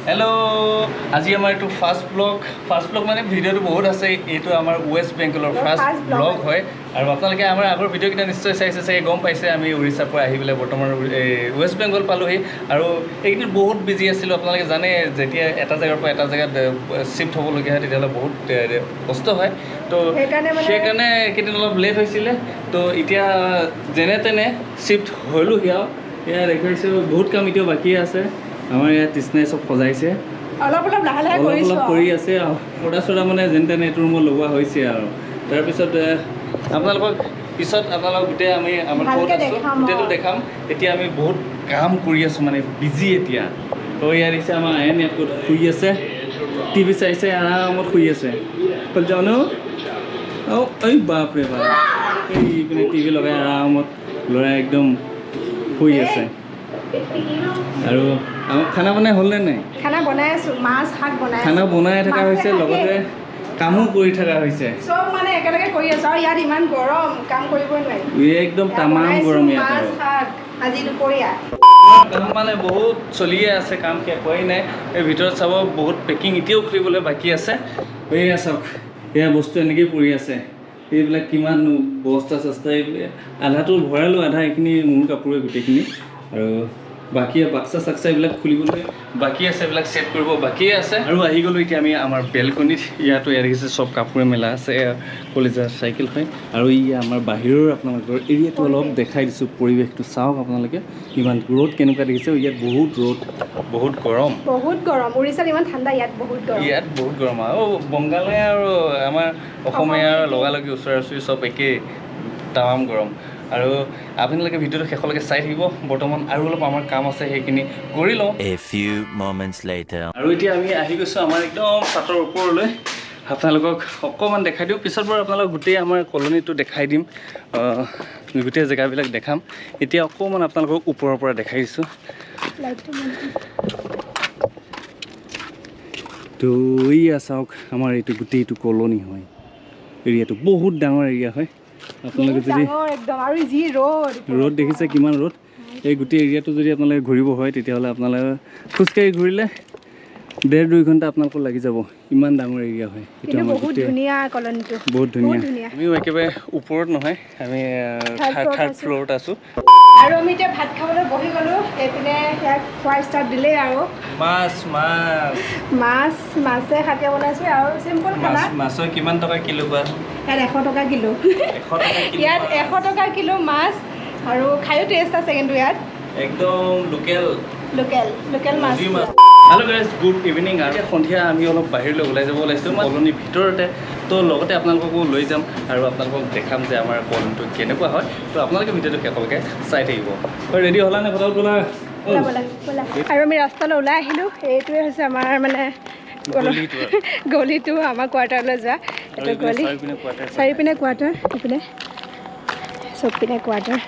Hello', আজি আমাৰ এইটো ফাৰ্ষ্ট ব্লগ। ফাৰ্ষ্ট ব্লগ মানে ভিডিঅ'টো বহুত আছে, এইটো আমাৰ ৱেষ্ট বেংগলৰ ফাৰ্ষ্ট ব্লগ হয়। আৰু আপোনালোকে আমাৰ আগৰ ভিডিঅ'কেইটা নিশ্চয় চাইছে চাগে, গম পাইছে আমি উৰিষ্যাৰ পৰা আহি পেলাই বৰ্তমান এই ৱেষ্ট বেংগল পালোহি। আৰু এইকেইদিন বহুত বিজি আছিলোঁ। আপোনালোকে জানে যেতিয়া এটা জেগাৰ পৰা এটা জেগাত শ্বিফ্ট হ'বলগীয়া হয় তেতিয়াহ'লে বহুত কষ্ট হয়। তো সেইকাৰণে এইকেইদিন অলপ লেট হৈছিলে। তো এতিয়া যেনে তেনে শ্বিফ্ট হ'লোহি। আৰু এয়া দেখুৱাইছোঁ, বহুত কাম এতিয়াও বাকী আছে। আমাৰ ইয়াত তৃষ্ণাই চব সজাইছে, অলপ অলপ লাহে লাহে অলপ কৰি আছে। আৰু পৰ্দা চৰ্দা মানে যেনে তেনে এইটো ৰুমত লগোৱা হৈছে। আৰু তাৰপিছত আপোনালোকক পিছত আপোনালোকক গোটেই আমি আমাৰ ক'ত আছোঁ গোটেইটো দেখাম। এতিয়া আমি বহুত কাম কৰি আছোঁ, মানে বিজি এতিয়া। তো ইয়াত দিছে আমাৰ আয়ন, ইয়াত ক'ত শুই আছে, টিভি চাইছে, আৰামত শুই আছে। যাওঁ ন, অঁ এই বাপৰে বাপ, এইপিনে টিভি লগাই আৰামত ল'ৰাই একদম শুই আছে। আৰু খানা বনাই হ'লনে নাই? খানা বনাই আছোঁ, মাছ শাক বনাই, খানা বনাই থকা হৈছে, লগতে কামো কৰি থকা হৈছে, চব মানে একেলগে কৰি আছোঁ। আৰু ইয়াত ইমান গৰম, কাম কৰিবই নোৱাৰি, একদম তামাম গৰম ইয়াত। মাছ শাক আজি দুপৰীয়া কাম মানে বহুত চলিয়ে আছে, কাম শেষ হোৱাই নাই। এই ভিতৰত চাব বহুত পেকিং এতিয়াও খুলিবলৈ বাকী আছে। এইয়া চাওক, এয়া বস্তু এনেকেই পৰি আছে। এইবিলাক কিমান বস্তা চস্তা, এইবিলাক আধাটো ভৰালোঁ, আধা এইখিনি মোৰ কাপোৰে গোটেইখিনি। আৰু বাকী বাক্সা চাক্সা এইবিলাক খুলিবলৈ বাকী আছে, এইবিলাক ছেট কৰিব বাকীয়ে আছে। আৰু আহি গ'লোঁ এতিয়া আমি আমাৰ বেলকনিত। ইয়াতো ইয়াত দেখিছে চব কাপোৰে মেলা আছে, কলেজৰ চাইকেল হয়। আৰু ই আমাৰ বাহিৰৰ আপোনালোকৰ এৰিয়াটো অলপ দেখাই দিছোঁ, পৰিৱেশটো চাওক আপোনালোকে। ইমান ৰ'দ কেনেকুৱা দেখিছে, ইয়াত বহুত ৰ'দ, বহুত গৰম, বহুত গৰম। উৰিষ্যাত ইমান ঠাণ্ডা, ইয়াত বহুত গৰম, ইয়াত বহুত গৰম। আৰু বংগালে আৰু আমাৰ অসমীয়াৰ লগালগি ওচৰা ওচৰি চব একেই, তামাম গৰম। আৰু আপোনালোকে ভিডিঅ'টো শেষলৈকে চাই থাকিব। বৰ্তমান আৰু অলপ আমাৰ কাম আছে, সেইখিনি কৰি লওঁ। A few moments later. আৰু এতিয়া আমি আহি গৈছোঁ আমাৰ একদম চাটৰ ওপৰলৈ। আপোনালোকক অকণমান দেখাই দিওঁ, পিছত বাৰু আপোনালোকক গোটেই আমাৰ কলনীটো দেখাই দিম, গোটেই জেগাবিলাক দেখাম। এতিয়া অকণমান আপোনালোকক ওপৰৰ পৰা দেখাই দিছোঁ। তো এইয়া চাওক, আমাৰ এইটো গোটেইটো কলনী হয়। এৰিয়াটো বহুত ডাঙৰ এৰিয়া হয়। আপোনালোকে যদি ৰ'দ দেখিছে কিমান ৰ'দ, এই গোটেই এৰিয়াটো যদি আপোনালোকে ঘূৰিব হয় তেতিয়াহ'লে আপোনালোকে খোজকাঢ়ি ঘূৰিলে 1.5-2 ঘণ্টা আপোনালোকৰ লাগি যাব, ইমান ডাঙৰ এৰিয়া হয়। বহুত ধুনীয়া কলনীটো, বহুত ধুনীয়া। আমিও একেবাৰে ওপৰত নহয়, আমি থাৰ্ড ফ্ল'ৰত আছোঁ। আৰু আমি এতিয়া ভাত খাবলৈ বহি গ'লোঁ। এইপিনে ইয়াক খোৱা ষ্টাৰ্ট দিলেই। আৰু মাছ মাছ মাছ মাছে শাকে বনাইছোঁ। আৰু চিম্পল খানা। মাছৰ কিমান টকা কিলো বা? ইয়াত 100 টকা কিলো। ইয়াত 100 টকা কিলো মাছ। আৰু খায়ো টেষ্ট আছে কিন্তু ইয়াত একদম লোকেল, লোকেল লোকেল মাছ। Hello' guys, good evening. আৰু সন্ধিয়া আমি অলপ বাহিৰলৈ ওলাই যাব ওলাইছোঁ কলনীৰ ভিতৰতে। তো লগতে আপোনালোককো লৈ যাম আৰু আপোনালোকক দেখাম যে আমাৰ কলনীটো কেনেকুৱা হয়। তো আপোনালোকে ভিডিঅ'টো শেষলৈকে চাই থাকিব। ৰেডি হ'লা নে? ফটাফট ব'লা। আৰু আমি ৰাস্তালৈ ওলাই আহিলোঁ। এইটোৱে হৈছে আমাৰ মানে গলিটো, আমাৰ কোৱাৰ্টাৰলৈ যোৱা এইটো গলি। চাৰিপিনে কোৱাৰ্টাৰ, ইপিনে চবপিনে কোৱাৰ্টাৰ।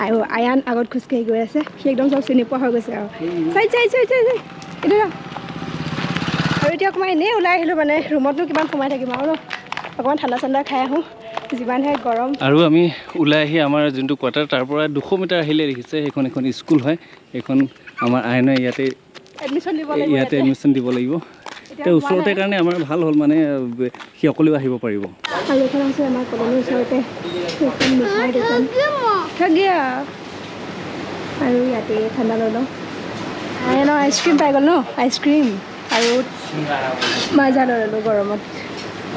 আৰু আয়ান আগত খোজকাঢ়ি গৈ আছে, সি একদম চব চিনি পোৱা হৈ গৈছে। আৰু চাই চাই চাই চাই চাই এইটো। আৰু এতিয়া অকণমান এনেই ওলাই আহিলোঁ, মানে ৰুমতনো কিমান সোমাই থাকিম আৰু ন, অকণমান ঠাণ্ডা চাণ্ডা খাই আহোঁ, যিমানহে গৰম। আৰু আমি ওলাই আহি আমাৰ যোনটো কোৱাৰ্টাৰ তাৰ পৰা 200 মিটাৰ আহিলে দেখিছে সেইখন এখন স্কুল হয়। এইখন আমাৰ আইনে ইয়াতে এডমিশ্যন দিব লাগিব, ইয়াতে এডমিশ্যন দিব লাগিব। এতিয়া ওচৰতে কাৰণে আমাৰ ভাল হ'ল, মানে সি অকলেও আহিব পাৰিব। আৰু এখন আছে আমাৰ কলনীৰ ওচৰতে এখন মিঠাই দোকান। আৰু ইয়াতে ঠাণ্ডা লৈ লওঁ। আইনৰ আইচক্ৰীম পাই গ'ল ন, আইচক্ৰীম আৰু মাজা লৈ ল'লোঁ। গৰমত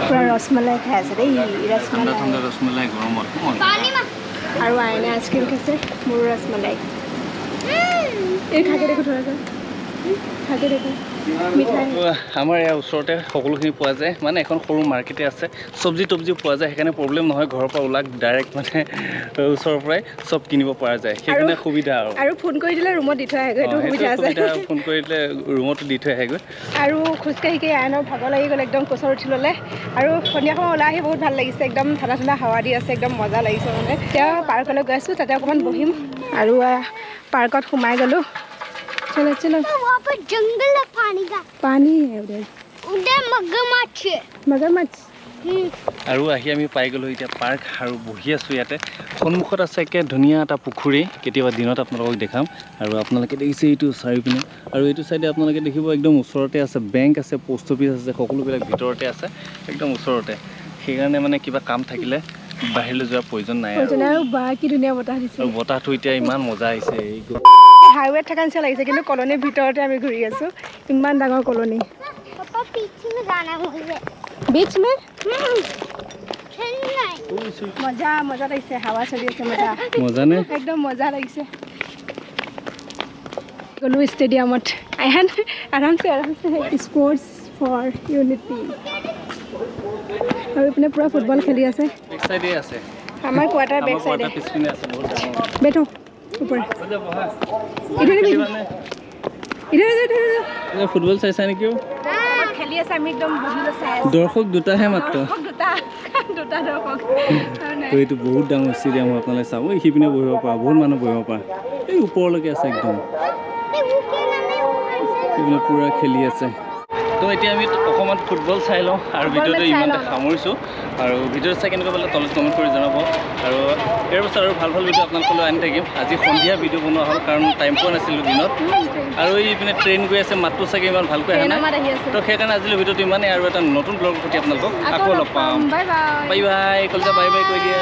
পূৰা ৰসমলাই খাই আছে দেই, ৰসমলাই গৰমত। আৰু আইনে আইচক্ৰীম খাইছে, মোৰো ৰসমলাই। এই খাকে দেখো, ধৰা খাকে দেখো। আমাৰ ইয়াৰ ওচৰতে সকলোখিনি পোৱা যায়, মানে এখন সৰু মাৰ্কেটে আছে, চব্জি তব্জিও পোৱা যায়, সেইকাৰণে প্ৰব্লেম নহয়। ঘৰৰ পৰা ওলাক ডাইৰেক্ট মানে ওচৰৰ পৰাই চব কিনিব পৰা যায়, সেইকাৰণে সুবিধা। আৰু ফোন কৰি দিলে ৰুমত দি থৈ আহেগৈ, এইটো সুবিধা আছে। ফোন কৰি দিলে ৰুমতো দি থৈ আহেগৈ। আৰু খোজকাঢ়ি আইনৰ ভাগৰ লাগি গ'ল একদম, কোচত উঠি ল'লে। আৰু সন্ধিয়া সময় ওলাই আহি বহুত ভাল লাগিছে, একদম ঠাণ্ডা ঠাণ্ডা হাৱা দি আছে, একদম মজা লাগিছে। মানে এতিয়া পাৰ্কলৈ গৈ আছোঁ, তাতে অকণমান বহিম। আৰু পাৰ্কত সোমাই গ'লোঁ। चलो चलो, वहाँ पर जंगल है, पानी का पानी है उधर, उधर मगरमच्छ है, मगरमच्छ। আৰু আহি আমি পাই গ'লোঁ এতিয়া পাৰ্ক আৰু বহি আছোঁ ইয়াতে। সন্মুখত আছে একে ধুনীয়া এটা পুখুৰী, কেতিয়াবা দিনত আপোনালোকক দেখাম। আৰু আপোনালোকে দেখিছে এইটো চাৰিওপিনে, আৰু এইটো চাইডে আপোনালোকে দেখিব একদম ওচৰতে আছে বেংক আছে, পোষ্ট অফিচ আছে, সকলোবিলাক ভিতৰতে আছে একদম ওচৰতে। সেইকাৰণে মানে কিবা কাম থাকিলে বাহিৰলৈ যোৱাৰ প্ৰয়োজন নাই। আৰু বা কি ধুনীয়া বতাহ দিছে, আৰু বতাহটো এতিয়া ইমান মজা আহিছে। এই হাইৱেত থকা নিচিনা লাগিছে, কিন্তু কলনীৰ ভিতৰতে আমি ঘূৰি আছোঁ। ইমান ডাঙৰ কলনী। बीच में মজা মজা লাগিছে, হাৱা চলি আছে, মজা মজা নে একদম মজা লাগিছে। গ'লোঁ ষ্টেডিয়ামত, আয়ান আৰামছে আৰামছে। স্পৰ্টছ ফৰ ইউনিটি, আৰু এইপিনে পূৰা ফুটবল খেলি আছে। আমাৰ কোৱাৰ্টাৰ বেক চাইডে। বেঠো ওপৰে। ফুটবল চাইছা নেকি? খেলি আছে, আমি একদম বহি চাই আছোঁ। দৰ্শক দুটাহে মাত্ৰ, দুটা দৰ্শক। তো এইটো বহুত ডাঙৰ ষ্টেডিয়াম হয়, আপোনালোকে চাব। এই সিপিনে বহিব পৰা, বহুত মানুহ বহিব পৰা, এই ওপৰলৈকে আছে একদম। সেইপিনে পূৰা খেলি আছে। তো এতিয়া আমি অসমত ফুটবল চাই লওঁ আৰু ভিডিঅ'টো ইমানতে সামৰিছোঁ। আৰু ভিডিঅ'টো চাই কেনেকুৱা পালে তলত কমেণ্ট কৰি জনাব। আৰু ইয়াৰ পিছত আৰু ভাল ভাল ভিডিঅ' আপোনালোকলৈ আনি থাকিম। আজি সন্ধিয়া ভিডিঅ' বনোৱা হ'ল, কাৰণ টাইম পোৱা নাছিলোঁ দিনত। আৰু এইপিনে ট্ৰেইন গৈ আছে, মাতটো চাগে ইমান ভালকৈ অহা নাই, তো সেইকাৰণে আজিলৈ ভিডিঅ'টো ইমানেই। আৰু এটা নতুন ব্লগৰ সৈতে আপোনালোকক আকৌ লগ পাম। Bye bye. বাই বাই, কলিজা বাই বাই কৈ দিয়া।